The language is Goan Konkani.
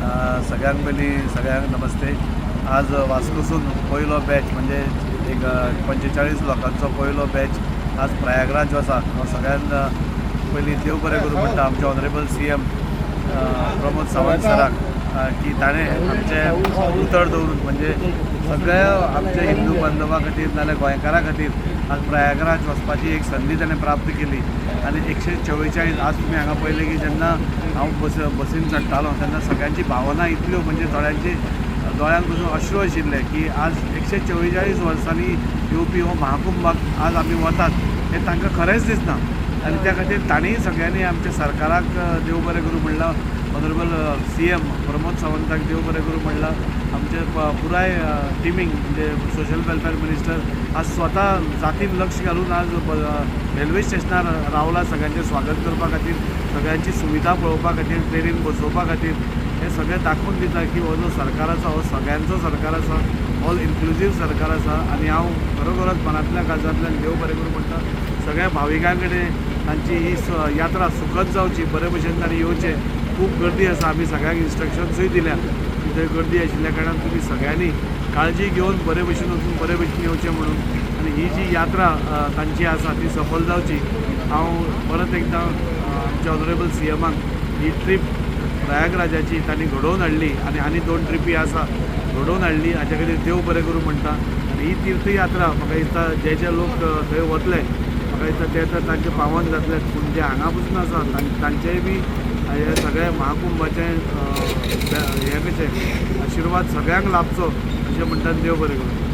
सगळ्यांक पयलीं सगळ्यांक नमस्ते. आज वास्कोसून पयलो बॅच, म्हणजे एक 45 लोकांचो पयलो बॅच आज प्रयागराज आसा. हांव सगळ्यांत पयलीं देव बरें करूं म्हणटा आमचे ऑनरेबल सीएम प्रमोद सावंत सराक की ताणें आमचें उतर दवरून, म्हणजे सगळ्या आमच्या हिंदू बांधवा खातीर नाल्यार गोंयकारां खातीर आज प्रयागराज वचपाची एक संदी ताणें प्राप्त केली. आनी 144, आज तुमी हांगा पळयलें की जेन्ना हांव बसीन चडटालो तेन्ना सगळ्यांची भावना इतल्यो, म्हणजे थोड्यांची दोळ्यांत पसून अश्रू आशिल्ले की आज 144 वर्सांनी येवपी हो महाकुंभाक आज आमी वतात हें तांकां खरेंच दिसना. आनी त्या खातीर तांणी सगळ्यांनी आमच्या सरकाराक देव बरें करूं म्हणलां, ऑनरेबल सीएम प्रमोद सावंताक देव बरें करूं म्हणलां. आमचे पुराय टिमीक, म्हणजे सोशल वेलफेअर मिनिस्टर आज स्वता जातीन लक्ष घालून आज रेल्वे स्टेशनार रावला सगळ्यांचें स्वागत करपा खातीर, सगळ्यांची सुविधा पळोवपा खातीर, ट्रेनीन बसोवपा खातीर. हें सगळें दाखोवन दिता की हो जो सरकार आसा हो सगळ्यांचो सरकार आसा, ऑल इन्क्लुजीव सरकार आसा. आनी हांव खरोखरच मनांतल्या काळजांतल्यान देव बरें करूं म्हणटा सगळ्या भाविकां कडेन, तांची ही यात्रा सुखद जावची, बरे भशेन तांणी येवचें. खूब गर्दी आसा. आमी सगळ्यांक इन्स्ट्रक्शन्सूय दिल्या की थंय गर्दी आशिल्ल्या कारणान तुमी सगळ्यांनी काळजी घेवन बरे भशेन वचून बरे भशेन येवचें म्हणून. आनी ही जी यात्रा तांची आसा ती सफल जावची. हांव परत एकदां आमच्या ऑनरेबल सीएमाक ही ट्रीप प्रयागराजाची तांणी घडोवन हाडली आनी आनी दोन ट्रिपी आसा घडोवन हाडली, हाच्या खातीर देव बरें करूं म्हणटा. आनी ही तीर्थयात्रा म्हाका दिसता जे जे लोक थंय वतले, म्हाका दिसता ते तर तांचे पावन जातले, पूण जे हांगा पसून आसा तांचेय बी हे सगळे महाकुंभाचें हें कशें आशिर्वाद सगळ्यांक लाभचो अशें म्हणटा. देव बरें करूं.